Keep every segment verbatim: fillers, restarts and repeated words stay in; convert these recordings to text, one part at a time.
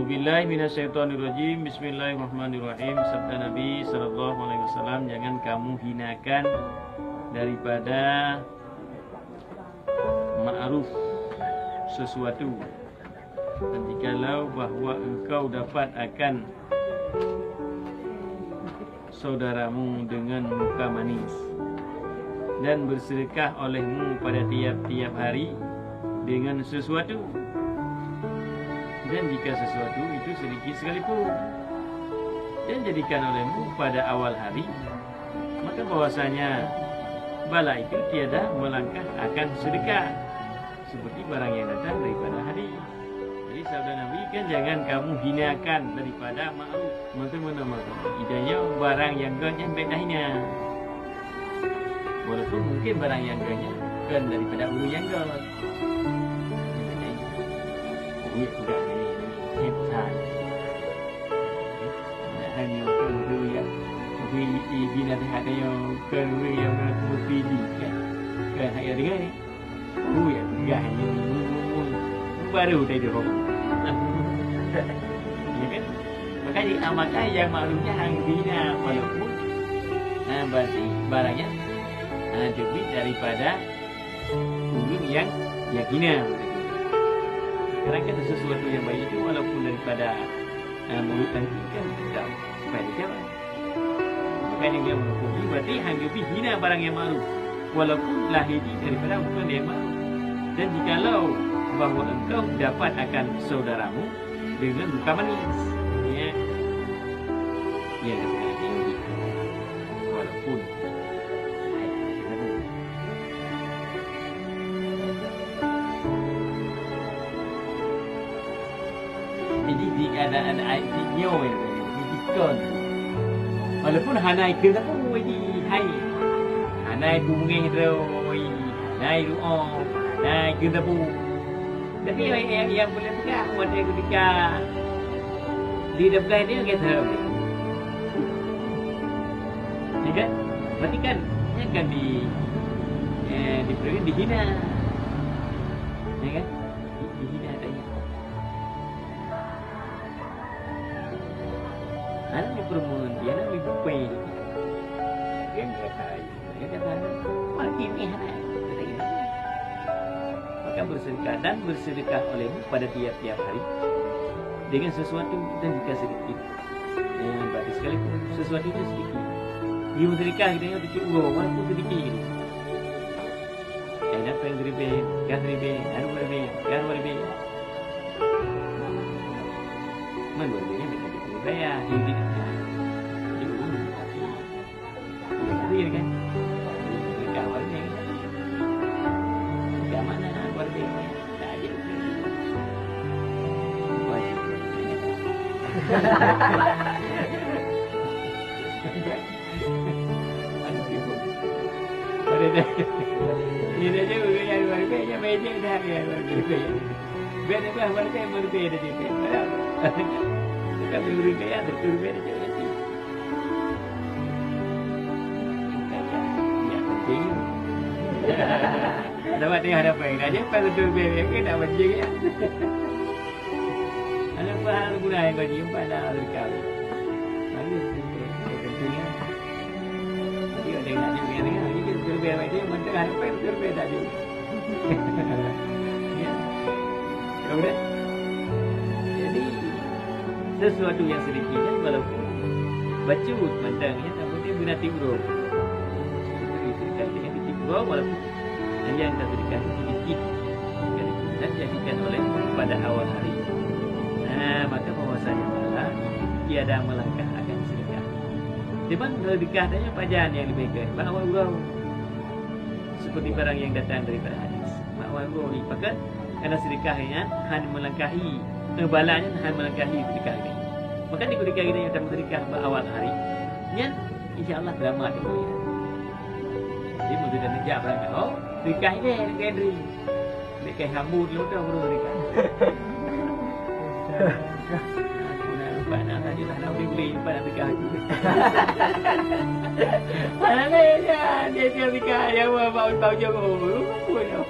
Billahi minasyaitonirrajim. Bismillahirrahmanirrahim. Sabda Nabi sallallahu alaihi wasallam, "Jangan kamu hinakan daripada ma'ruf sesuatu, dan jikalau bahwa engkau dapat akan saudaramu dengan muka manis, dan bersedekah olehmu pada tiap-tiap hari dengan sesuatu, dan jika sesuatu itu sedikit sekalipun, dan jadikan olehmu pada awal hari, maka bahwasanya bala itu tiada melangkah akan sedekah, seperti barang yang datang daripada hadis." Jadi, sabda Nabi kan, "Jangan kamu hinakan daripada ma'ruf." Maksud mana ma'ruf? Itanyoe barang nyang gét nyan bèk tahina. Walaupun mungkin barang nyang gét nyan kon daripada ureueng nyang gét. Ureueng peugah ni, ni, ni, ni. Nah, hanya ureueng nyang, ureueng nyang, ureueng nyang, ureueng nyang, ureueng nyang, ureueng nyang, ureueng nyang, ureueng nyang, ureueng nyang, Ui, ya, peugah nyan, baru dah jawab. Ya kan? Maka di, ah, maka nyang ma'ruf nyan hana dihina, walaupun, ah, berarti barang nyan, ah, teubiet daripada ureueng nyang, nyang hina. Sekarang kan sesuatu nyang baik itu walaupun daripada, ah, mulut tadi kan tetap supaya dijawab. Maka nyang dia meuhuköm jih berarti hana geubri hina barang nyang ma'ruf, walaupun lahé jih daripada bukan nyang ma'ruf. Dan jikalau bahwa engkau dapat akan saudaramu dengan muka manis, ya, ya, walaupun Jadi, di, ada, ada, di nyoe, di diskon. Walaupun hana ikeu sapeue, di hai. Hana bungéh droe, hana ru'oh, hana ikeu sapeue. Tapi nyang, nyang, nyang boleh peugah, watèe ketika di depan dia, kata, ya kan? Berarti kan, nyan kan di, eh, di, dihina. Ya kan? Di, dihina tadi. Aneuk di peureumeuen, di aneuk di bukée. Kan kata, kan kata, makin ni aneuk. Maka bersedekah dan bersedekah olehmu pada tiap-tiap hari dengan sesuatu dan jika sedikit. Ya, berarti sekalipun sesuatu itu sedikit. Di bersedekah kita yang sedikit uroe, walaupun sedikit gitu. Kena péng ribèe, tiga ribèe, dua ribèe, tiga ribèe. Man dua ribèe nyan dekat ribèe ya, di, di, di, di, di, kan? Dekat dua ribèe. Dekat mana dua ribèe? Tak ada. Wajib. Pada dah. Ni dah jauh ke yang luar biasa, yang banyak dah yang luar biasa. Biar dia bah, luar biasa, luar biasa dah cakap. Bukan guru kaya, betul biasa dah cakap. Yang penting. Dapat tengah dapat yang dah jumpa betul biasa, tak penting ya. Ada apa hal guna yang kau jumpa dah berkali. Lalu, penting ya. Jadi, ada yang nak dengar, dengar. Jadi, betul biasa, dia mentang ada apa, betul biasa tadi. Ya. Kemudian, jadi, sesuatu yang sedikit, ya, walaupun bacut mantong, ya, tapi dia bernati uroe. Jadi, sedekah dia bernati uroe, walaupun yang kita sedekah sedikit, dan jadikan oleh pada awal hari. Nah, maka bahwasanya malam itu tiada melangkah akan sedekah. Cuman sedekah tanya pajan yang lebih ke, bak awal uroe. Seperti barang yang datang daripada hadis. Bak awal uroe ni, pakat karena sedekah nyan hana melangkahi, eh, bala nyan hana melangkahi sedekah nyan. Maka di ketika kita yang sedekah bak awal hari, nyan insya Allah selamat dunia. Jadi, mun sudah neujak barang, oh, sedekah ini, sedekah ini. Sedekah hambur dulu dah, baru sedekah. Aku nak nampak nak tanya lah, nak beli, beli, nampak nak sedekah aku. Alah, ya, dia, dia sedekah, ya Allah, bau, bau jauh, oh, pun, oh.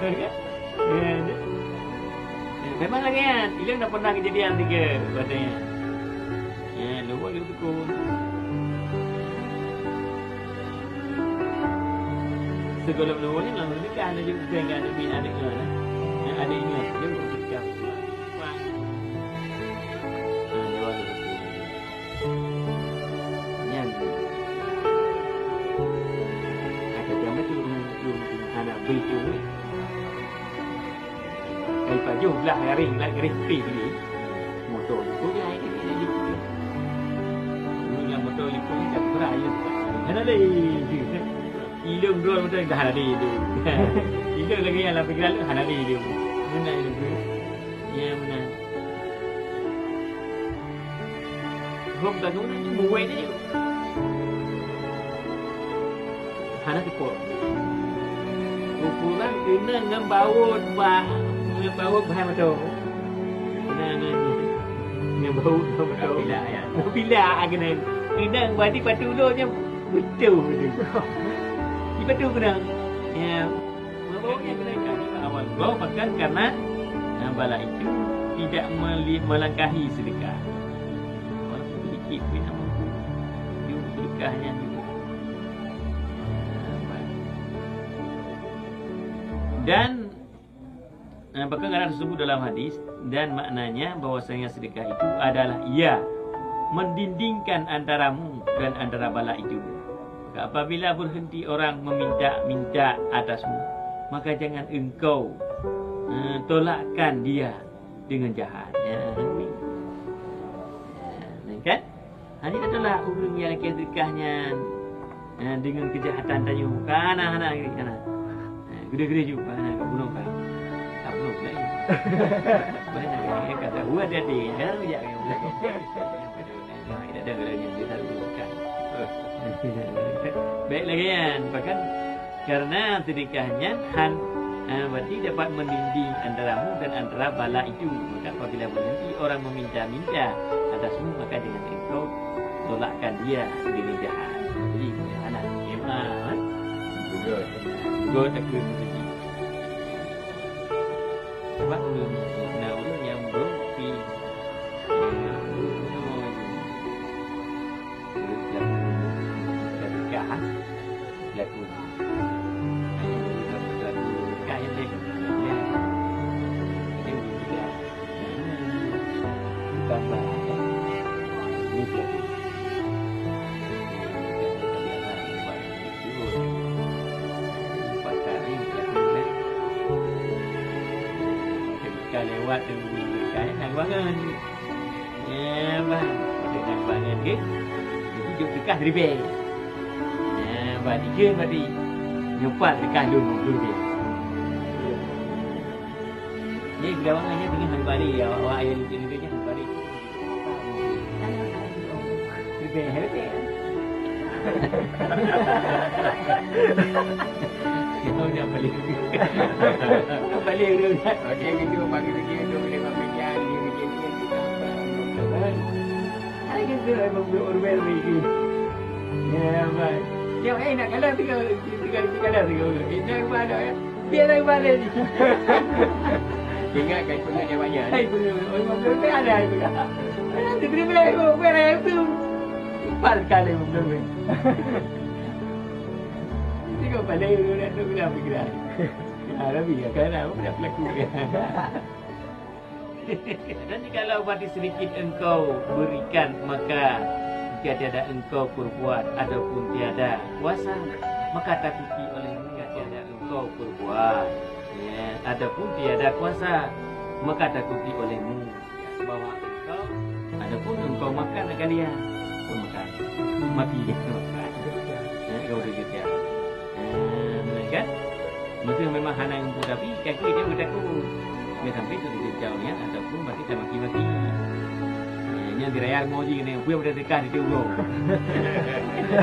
Ya, dia. Memang lagèe nyan, ilôn dah pernah kejadian tiga batèe nyan. Ya, lôn buat lôn teukon. Sigohlom lôn nyoe lôn nikah, laju peugah ngon aneuk bini aneuk nyoe, eh. Nyan aneuk nyoe, lôn nikah. Ha, lôn buat lôn teukon. Nyan. Ada jam tu, tu, tu, anak bui tu ni. Kai pajoh blah garéh, blah garéh pih ni. Moto jipui jai ni, ni jipui. Dulu nyang moto jipui ni dah murah je. Hana lé. Ilôn droe moto dah hana lé tu. Ilôn lagèe nyang lam pikiran lôn hana lé tu. Meunan ilôn tu. Ya, meunan. Hom tanyoe na muwai teuh. Hana teupok. Ukuran keuneuk ngon baut bah, ngon baut bah moto. Keuneuk ngon, ngon baut bah moto. Bila, ya. Bila keuneuk. Keuneuk berarti patu lo je beutôi tu. Di patu keuneuk. Ya. Mabawanya keuneuk kaki awal goe bahkan karena, nah, bala itu tidak meli-, melangkahi sedekah. Walaupun sedikit pun nak mampu. Jauh sedekahnya juga. Dan, nah, bahkan ada tersebut dalam hadis, dan maknanya bahwasanya sedekah itu adalah ia mendindingkan antaramu dan antara bala itu. Maka apabila berhenti orang meminta-minta atasmu, maka jangan engkau, eh, tolakkan dia dengan jahat. Ya, ya, kan? Hana tatulak ureueng nyang lakèe sedekah nyan, eh, dengan kejahatan tanyoe. Kana, hana, hana. Eh, gede-gede juga, hana, ka bunoe ka. Ka bunoe pula. Boleh nak kata, hati-hati, jangan rujak. Nah, tidak ada orang yang kita lupakan. Baik lagi kan, bahkan karena sedekah nyan han, eh, berarti dapat mendinding antaramu dan antara bala itu. Maka apabila berhenti orang meminta-minta atasmu, maka dengan engkau tolakkan dia dengan jahat. Jadi, anak S M A, kan? Betul. Betul, tak kena sedih. Sebab ureueng na ureueng nyang belum pi, eh, ureueng nyoe, ureueng pelaku, pelaku, pelaku. Hanya ureueng pelaku, pelaku. Jadi, ureueng tidak. Bukan bah, ini pelaku. Bukan bah, bukan bah. Ka lewat tu, ka nyan bangon. Ya, bah. Pada nyan bangon ke? Jadi, jok deukah ribèe. Ya, bah, dikeue berarti. Nyoe pat deukah lôn lôn ribèe. Jadi, gawang nyan teungoh bari, awak-awak ayah lucu-lucu nyan bari. Lebih, lebih. Kita udah balik. Balik dulu. Okey, gitu, pagi lagi, untuk boleh makan yang, dia bikin, dia tu. Ada gitu, emang belum orang baru lagi. Ya, bang. Yang, eh, nak kalah tiga, tiga, tiga kalah tiga. Eh, nak mana, ya? Biar lain balik. Ingat kan, pengah dia banyak. Hai, pengah. Oh, lima puluh rupiah ada, hai, pengah. Hai, nanti terima, hai, pengah, hai, tu. Empat kali lima puluh rupiah. Tiga kali, dua ratus, dua ratus, tiga ratus. Ah, Rabbi, ya, kan, aku dah pelaku. Dan jikalau berarti sedikit engkau berikan, maka jika tiada engkau perbuat ataupun tiada kuasa, maka takuti olehmu. Jika tiada engkau perbuat, ya, ataupun tiada kuasa, maka takuti olehmu bahwa engkau, adapun engkau makan kalian pun makan, mati dia makan. Ya, kau udah kerja. Eh, betul kan? Mungkin memang hana mampu, tapi kaki dia berlaku. Dia sampai tu dia jauh ya, ataupun mati tak maki-maki. Eh, yang dirayar mau ji ni, gue udah dekat di dulu.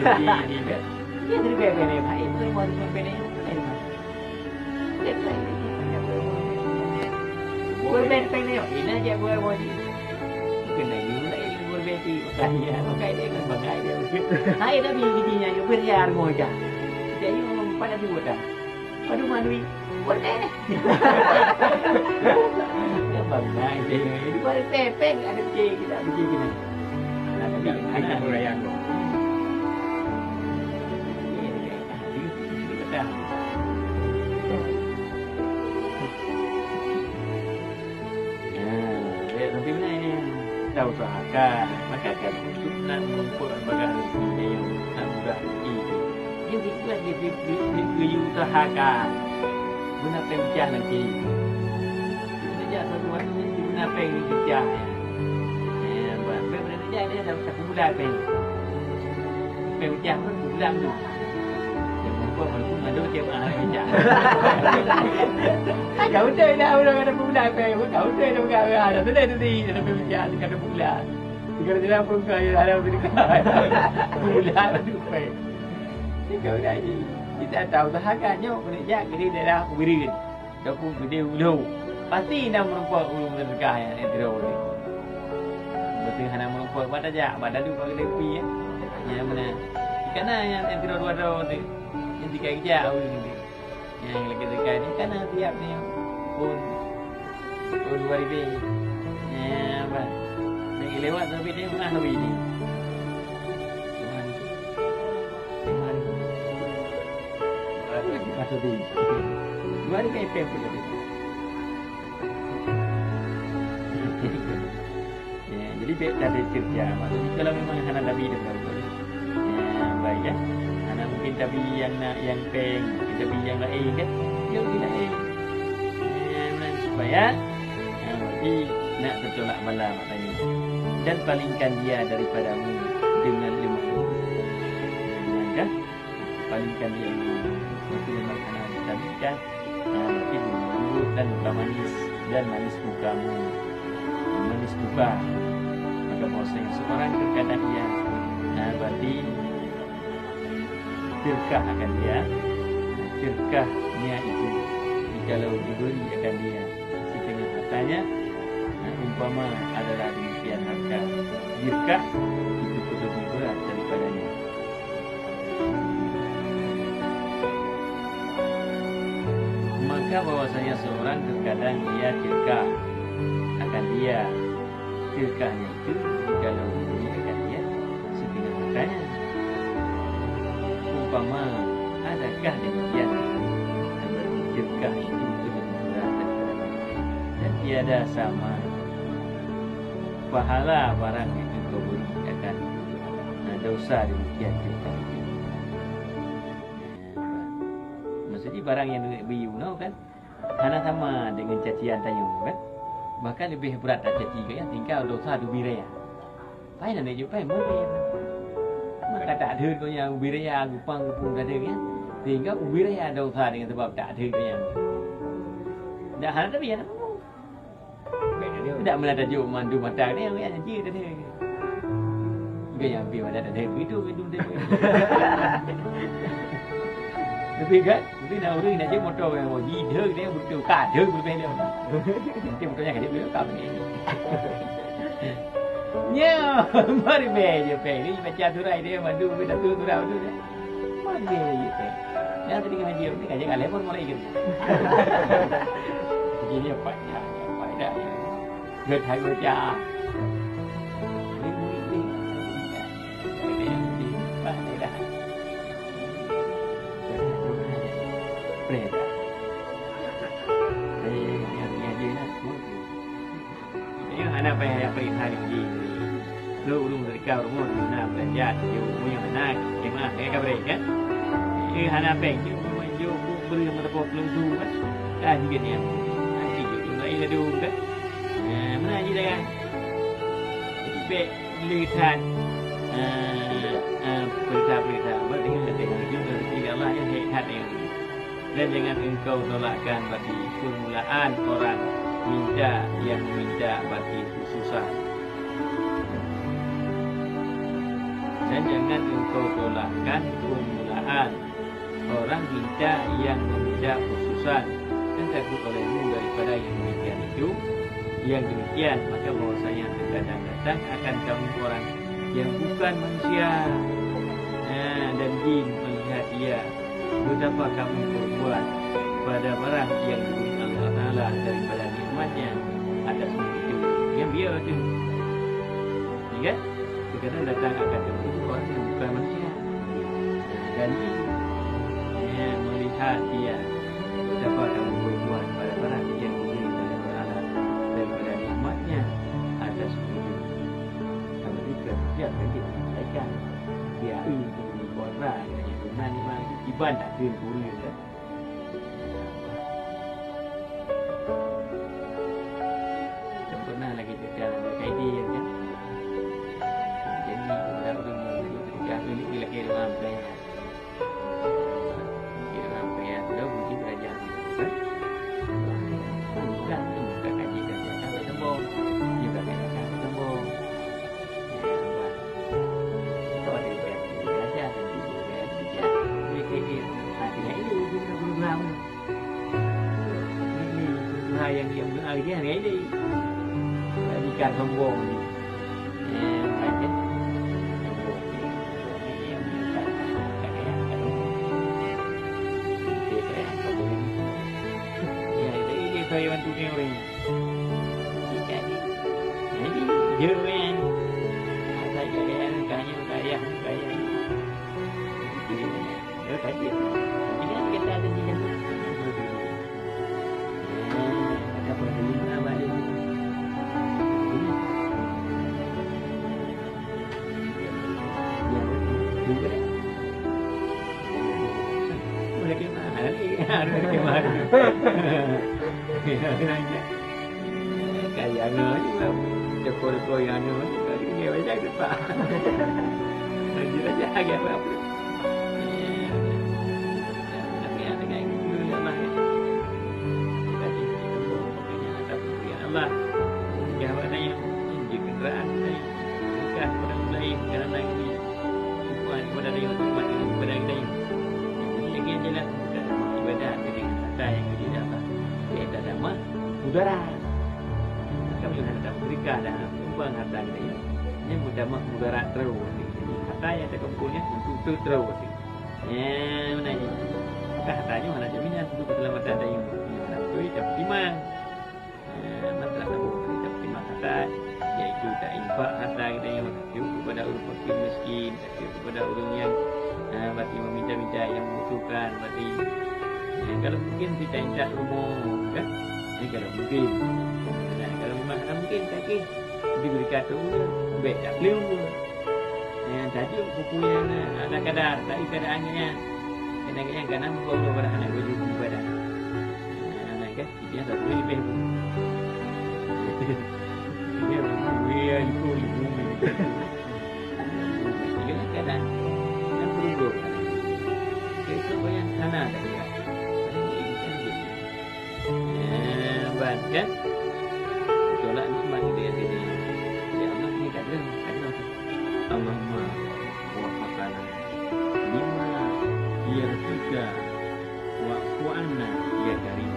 Jadi, dia, dia terlebih bene, baik tu mau di bene. Dia baik. Gue bene, ini aja gue mau di. Kena you lah, gue bene, makanya, makanya dia bangga dia. Hai, tapi giginya, you berayar mau aja. Jadi, you pada dua dah. Aduh, malu. Boleh. Pernah itu, itu baru pepeng ada cek kita pergi kena. Anak kecil, anak murah yang Nah, ya, tapi mana ini? Kita usahakan. Maka kan untuk nak menumpuk lembaga rezeki dia yang nak mudah rezeki tu. Dia ikut dia, dia, dia, dia, dia usahakan. Guna pemecah nanti. Sejak satu hari ni guna pemecah. Ya, buat pemecah dia dah satu bulan peng. Pemecah pun bulan tu. Dia muka walaupun mandor tiap hari pecah. Kau udah dah, udah kata bulan peng. Kau udah dah bukan, dah tulis tu di dalam pemecah, kata bulan. Tiga ratus enam puluh kali dalam sedekah. Bulan tu, eh. Tiga bulan ni. Kita tahu sahaja nyoh, kena jak ke daerah Ubiri. Ataupun ke Ubiri. Pasti nak merumpok ureueng sedekah yang, yang tidur ni. Betul hana merumpok, buat aja, buat dadu bagi dia pi, ya. Yang mana? Ikan yang, yang tidur dua tahun tu. Yang tiga kejap ureueng tu. Nyang lagèe-lagèe nyoe kan na siap nyoe. Phôn, phôn dua ribu. Nyan, bah. Lagi lewat tapi dia mah hari ni. Tuhan. Tuhan. Berapa lagi masa ni? Dua ribu pun lebih. Ya, jadi bèk tabi kerja. Maksudnya kalau memang hana tabi dah tahu. Ya, baik ya. Hana mungkin tabi yang nak yang peng, tabi yang lain kan? Dia tidak eh. Ya, nah, supaya ya, berarti nak tertolak bala maknanya. Dan palingkan dia daripadamu dengan lemah lembut. Ya, kan? Palingkan dia ini. Berarti memang hana tabi kan? Nah, berarti lembut dan manis dan manis mukamu. Manis muka. Maka bahwasanya seorang terkadang ia, nah, berarti tirkah akan dia. Tirkahnya itu jikalau diberi akan dia setengah hartanya, nah, umpama adalah demikian harta tirkah, itu pun lebih berat daripadanya. Maka bahwasanya seorang terkadang ia tirkah akan dia, tirkahnya itu jikalau diberi akan dia setengah hartanya. Umpama adakah demikian, berarti tirkah itu lebih berat daripada, dan tiada sama pahala barang yang engkau beri akan, nah, dosa demikian tirkah itu. Maksudnya barang yang neuk bri unoe kan hana sama dengan cacian tanyoe kan. Bahkan lebih berat that caci geuh nyan, tinggal dosa dubri raya. Pai na neujok pai mungkin. Maka tak ada kau yang ubri raya gupang gupung tadi kan. Tinggal ubri raya dosa dengan sebab tak ada kau yang. Dah hana tapi ya. Tidak meunan tajok mandum mata ni, yang, yang jih tadi. Bukan yang hampir mata tadi, begitu, begitu, begitu. Tapi kan, tapi nak urus nak je motor yang mau jih, dia, dia betul, ka, dia betul, dia. Nanti motornya kajak dulu, ka, ni. Nya, mari be je, pe. Ni macam aturan dia, mandum, kita tu aturan tu, dia. Mana dia, ya, teh? Yang tadi ngaji ni kan jangan lemon mulai gitu. Jadi apa ya? Apa dah ya? Gak tahu aja. Ini murid ni. Ini yang di mana dah? Boleh dah. Eh, yang ngaji nak semua. Nyoe hana payah jak peuriksa lé uji. Lôn ureueng teuka rumoh na beulanja tujoh, meunyoe hana, jeumaah lagèe ka brek, kan? Eh, hana péng, jeuet meunyoe jeuet beu peureueng meuteupeu peuleueng su, kan? Dah jeuet nyan. Hana jeuet lôn laén ladôm, kan? Nah, meunan jih dah, kan? Jadi, bèk le that, eh, eh, peuriksa-peuriksa. Bèk deungon, deungon, deungon, deungon Allah nyan hék that nyan. Dan jangan engkau tolakkan bagi permulaan orang minta yang meminta bagi khususan. Dan jangan engkau tolakkan permulaan orang minta yang meminta khususan. Dan takut olehmu daripada yang demikian itu, yang demikian, maka bahwasanya terkadang datang akan kamu orang yang bukan manusia, nah, dan jin melihat ia. Betapa kamu berbuat pada barang yang diberi Allah Ta'ala daripada nikmatnya, Atas itu, nyang biasa tu. Ingat, terkadang datang akan tersebut orang yang bukan manusia. Dan jin, ya, melihat dia, betapa kamu berbuat pada barang yang diberi oleh Allah daripada nikmatnya atas wujud. Kamu juga siap lagi menyelesaikan. Dia itu berbuat baik, dan itu nanti malam iban tak kena guru, ya. Sempurna lagi cerita Nabi Kaidi, ya kan? Jadi, orang-orang yang hidup ketika ini lagi dalam saya. Di dalam saya, sudah mungkin belajar, kan? Bukan, bukan kaji belajar, kan? Sombong. Juga belajar, kan? Sombong. Ya, buat. Kau ada belajar, belajar, belajar. Jadi, kayak dia, ah, tinggal ini, dia bukan guru-guru. Ini, Tuhan yang diam doa dia hari ini. Bukan sombong ni. Eh, macam sombong ni. Sombong ni yang bukan. Tak payah, tak sombong. Dia tak payah sombong ni. Ya, jadi dia saya bantu dia orang. Dia tak ni. Jadi, dia orang. Asal dia kaya, kaya, kaya. Jadi, dia orang. Ya, kaji. Jadi, kita ada di dalam. Ah, kata pun dulu, ah, balik. Ini. Ya, juga. Boleh ke mana ni? Boleh ke mana? Ya, nanya. Kaya nanya. Joko-joko yang nanya. Kali ni, macam tu, Pak. Lagi-lagi, agak apa-apa. Allah. Nikah awak tanyoe, jeuet keuneuraan tanyoe. Nikah kepada ureueng laén, karena ini hubungan kepada tanyoe, hubungan kepada tanyoe. Jadi, lagi jalan bukan ibadah dengan harta yang diridha Allah. Jadi, tak ada mah mudarat. Maka, bila harta bersedekah dan sumbang harta kita ini, ini mudah mah mudarat terus. Jadi, harta yang terkumpulnya untuk terus. Ya, mana ni? Maka harta nyoe hana jaminan untuk keselamatan tanyoe. Hana beutôi, tapi timang. Eh, masalah tabung tadi, tapi mata, yaitu tak infak harta kita yang tak kepada orang fakir miskin, tak kepada orang yang, eh, berarti meminta-minta, yang membutuhkan, berarti, eh, kalau mungkin kita intat rumah, kan? Ini kalau mungkin. Dan kalau memang tak mungkin, tak ke. Diberi kata, bek tak perlu. Eh, tajuk buku yang, eh, ada kadar, tak ada keadaannya. Kadang-kadang kan, buku pada anak baju buku pada. Eh, anak kan? Dia tak boleh lebih pun. Dia, dia lupa, lupa, lupa. Dia kadang yang berundur. Itu yang sana tak dia. Eh, ban, kan? Tolak nikmat dia, dia, dia. Ya Allah, ni tak ada, tak ada. Allahumma waffaqna lima yarduka wa'fu anna ya karim.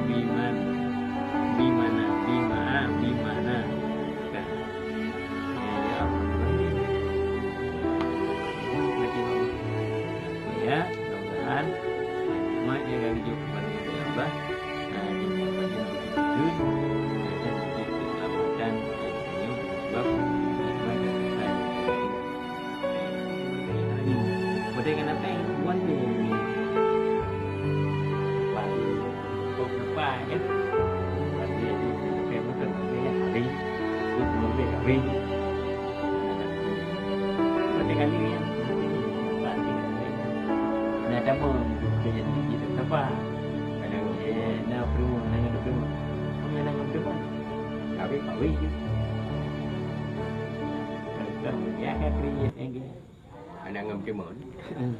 Biman, bimana, bima, bimana. Kan? Ya, ya Allah. Ya, mudah-mudahan nikmat yang kami jumpa pada Allah. Nah, ini apa yang kita tuju, dan kita selamatkan, sebab nikmat dan dosa. Pada kenapa yang buat ni? Kok kenapa, ya? Pada itu, kenapa, kenapa, ya? Hari, itu, kenapa, hari. Pada kali ni, ya. Nah, kamu, dia jadi, jadi apa? Ada, eh, nak berumah, nak berumah. Kamu nak berumah? Kawin, kawin je. Kalau sudah menikah, kan, kering je, kan, kan? Anak ngon Timon. Hmm.